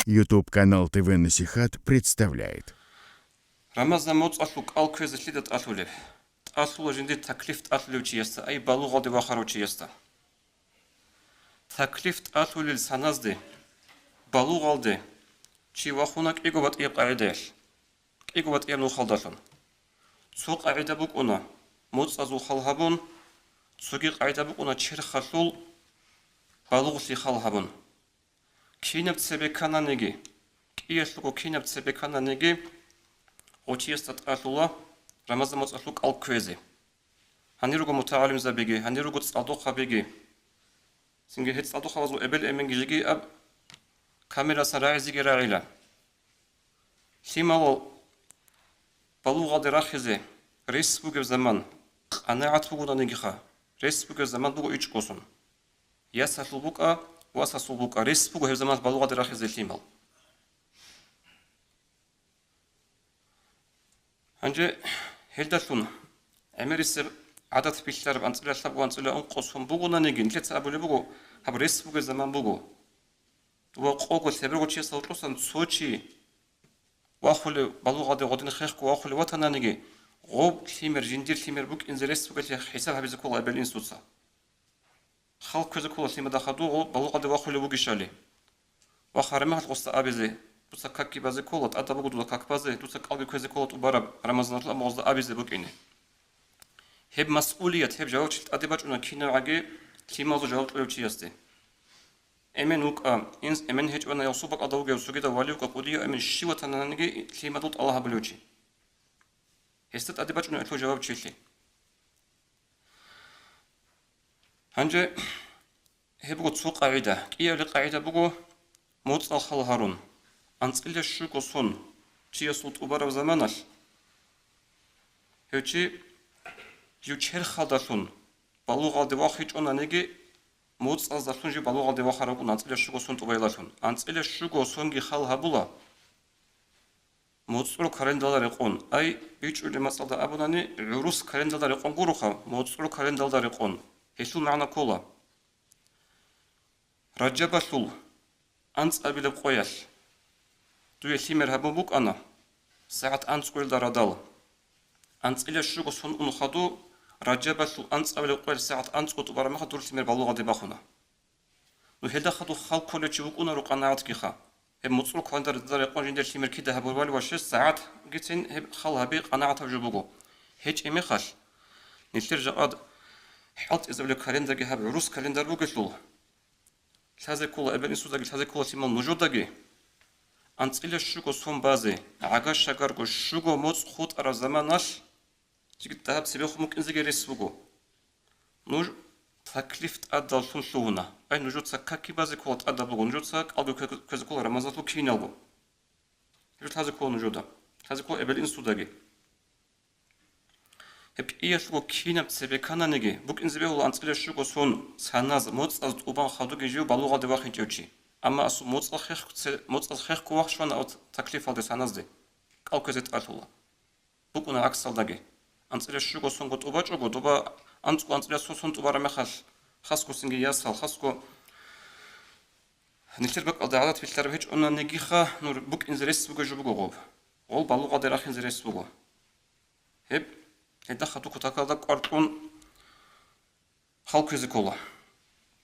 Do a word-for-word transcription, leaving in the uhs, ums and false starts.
YouTube канал ТВ Насихат представляет. Рамазан моцӀалъул кӀал кквезе лъида тӀалъулеб? ТӀалъула жиндир таклиф тӀалъулев чиясда, ай балугъалде вахарав чиясда. Таклиф тӀалъулел саназде, балугъалде, чи вахуна кӀиго батӀияб къагӀидаялъ, кӀиго батӀияб нухалдалъун. Цо къагӀида букӀуна моцӀазул хал гьабун, цоги къагӀида букӀуна черхалъул балугълъи хал гьабун. Кинаб цебе ккананиги, кӀиялъулго кинаб цебе ккананиги, гъов чиясда тӀалъула Рамазан моцӀалъул кӀал кквезе. Гьанир руго мутагӀалимзабиги, гьанир руго цӀалдохъабиги. Цинги гьеб цӀалдохъабазул эбел-эменги жеги аб камерасан рагӀизеги рагӀила. Лъималал балугъалде рахизе рес бугеб заман къанагӀат бугонанигиха, рес бугеб заман буго ичӀго сон. Ясалъул букӀа, васасул букӀа, рес буго гьеб заманалъ балугъалде рахизе лъимал. Гьанже гьелдалъун гӀемерисеб гӀадат билълъараб анцӀила лъабго, анцӀила ункъо сон бугонаниги, нилъеца абулеб буго, гьаб рес бугеб заман буго. Ва къого лъеберго чиясда гьоркьосан цо чи вахулев, балугъалде гъодин хехго вахулев ватананиги, гъоб лъимер, жиндир лъимер букӀинзе рес бугелъи хӀисаб гьабизе ккола эбел-инсуца. Хал кквезе ккола лъимада хадув гъо балугъалде вахулев вугищали. Ва харамихал гъосда абизе, дуца какги базе ккола, тӀадаб буго дуда как базе, дуца кӀалги кквезе ккола тӀубараб Рамазаналъул амугъазда абизе букӀине. Гьеб масъулият, гьеб жавабчил тӀаде бачӀуна кинавгӀаги лъималазул жаваб кьолев чиясде. Эмен вукӀа, инс эмен гьечӀвана, явсул бакӀалда вугев, цогидав вали вукӀа, кӀудияв эмен щив ватананиги лъимадул тӀала гьабулев чи. Гьесда тӀаде бачӀуна гьелъул жавабчилъи. Гьанже гьеб буго цо къагӀида. КӀиябли къагӀида буго, моцӀал хал гьарун, анцӀила щуго сон чиясул тӀубараб заманалъ, гьев чи жив черхалдалъун балугъалде вахичӀонаниги, моцӀаздалъун жив балугъалде вахарав вукӀун анцӀила щуго сон тӀубайилалъун. АнцӀила щуго сонги хал гьабула. МуцӀрул календала рекъон, ай, бичӀчӀулеб мацӀалда абунани, гӀурус календала рекъон гуроха, муцӀрул календалда рекъон. Гьелъул магӀна ккола: Ражабалъул анцӀабилеб къоялъ дуе лъимер гьабун букӀана сагӀат анцӀгоялда радал. АнцӀила щуго сон ун хадув, Ражабалъул анцӀабилеб къоялъ сагӀат анцӀго тӀубараб мехалъ дур лъимер балугъалде бахуна. Ну, гьелда хадуб хал кколев чи вукӀунаро къанагӀатгиха. Гьеб муцӀрул календарда рекъон жиндир лъимер кида гьабурабали ва щес сагӀатгицин гьеб хал гьаби къанагӀатаб жо буго. ГьечӀеб мехалъ, нилъер жакъад хӀалтӀизабулеб календарги гьаб гӀурус календар бугелъул, лъазе ккола эбел-инсудаги, лъазе ккола лъимал нужедаги, анцӀила щуго сон базе, гӀага-шагарго щуго моцӀ хутӀараб заманалъ, Жиги дагьаб цебехун букӀинзеги рес буго. Нуж таклиф тӀадаллъун лъугьуна. Ай, нужеца какги базе ккола тӀадаб буго, нужеца кӀалги кквезе ккола Рамазаналъул киналго. Гьеб лъазе ккола нужеда, лъазе ккола эбел-инсудаги. Гьеб кӀиялъго кинаб цебе ккананиги, букӀинзе бегьула анцӀила щуго сон саназ, моцӀаз тӀубан хадуги жив балугъалде вахинчӀев чи. Амма асул моцӀал хехго це-, моцӀаз хехго вахчана ав таклифалде саназде, кӀал кквезе тӀалъула. БукӀуна гӀаксалдаги. АнцӀила щуго сонго тӀубачӀого, доба анцӀго анцӀила цо сон тӀубараб мехалъ, хасго цинги ясал, хасго нилъер бакӀалда гӀадат билълъараб гьечӀонанигиха, нуж букӀинзе рес бугеб жо буго гъоб. Гъол балугъалде рахинзе рес буго. Гьеб, гьелда хадуб кутакалда кӀвар кьун, хал кквезе ккола.